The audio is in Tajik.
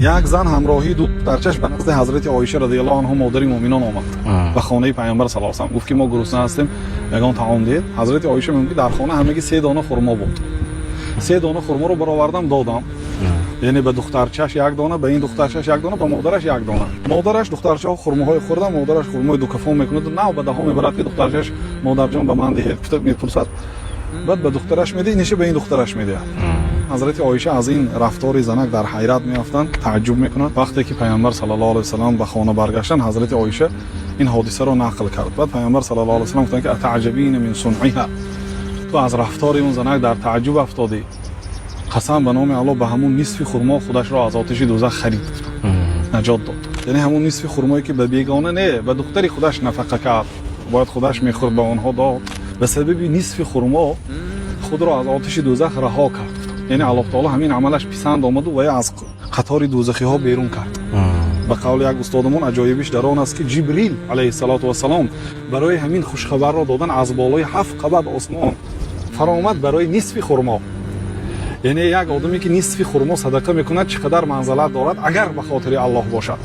Як зан ҳамроҳии ду духтарчаш ба назди ҳазрати Оиша радиаллоҳу анҳо, модари муъминон, омад ба хонаи Паёмбар саллаллоҳу алайҳи васаллам. Гуфт, ки мо гурусна ҳастем, ягон таом диҳед. Ҳазрати Оиша мегӯяд, ки дар хона ҳамагӣ се дона хурмо буд. Се дона хурморо баровардам, додам, яъне ба духтарчаш як дона, ба ин духтарчаш як дона, ба модараш як дона. Модараш, духтарчаҳо хурмоҳои хӯрдам, модараш хурмои дукафон мекунаду нав ба даҳон мебарад, ки духтарчаш: «Модарҷон, ба ман диҳед», гуфта мепурсад. Баъд ба духтараш медиҳад, иниша ба ин духтараш медиҳад. Ҳазрати Оиша аз ин рафтори занак дар ҳайрат меафтанд, тааҷҷуб мекунанд. Вақте ки Паёмбар саллаллоҳу алайҳи васаллам ба хона баргаштанд, ҳазрати Оиша ин ҳодисаро нақл кард. Баъд Паёмбар саллаллоҳу алайҳи васаллам гуфтанд, ки أتعجبين من صنعها, ту аз рафтори он занак дар тааҷҷуб афтодӣ. Қасам ба номи Аллоҳ, ба ҳамун нисфи хурмо худашро аз оташи дӯзах харид, наҷот дод. Яъне ҳамун нисфи хурмое, ки ба бегона не, ба духтари худаш нафақа кард, бояд худаш мехӯрд, ба онҳо дод, ба сабаби нисфи хурмо худро аз оташи дӯзах раҳо кард. Яъне Аллоҳ таоло ҳамин амалаш писанд омаду ва аз қатори дӯзахиҳо берун кард. Ба қавли як устодамон, аҷоибиш дар он аст, ки Ҷибрил алайҳиссалоту вассалом барои ҳамин хушхабарро додан аз болои ҳафт қабат осмон фаромад барои нисфи хурмо. Яъне як одаме, ки нисфи хурмо садақа мекунад, чӣ қадар манзалат дорад, агар ба хотири Аллоҳ бошад.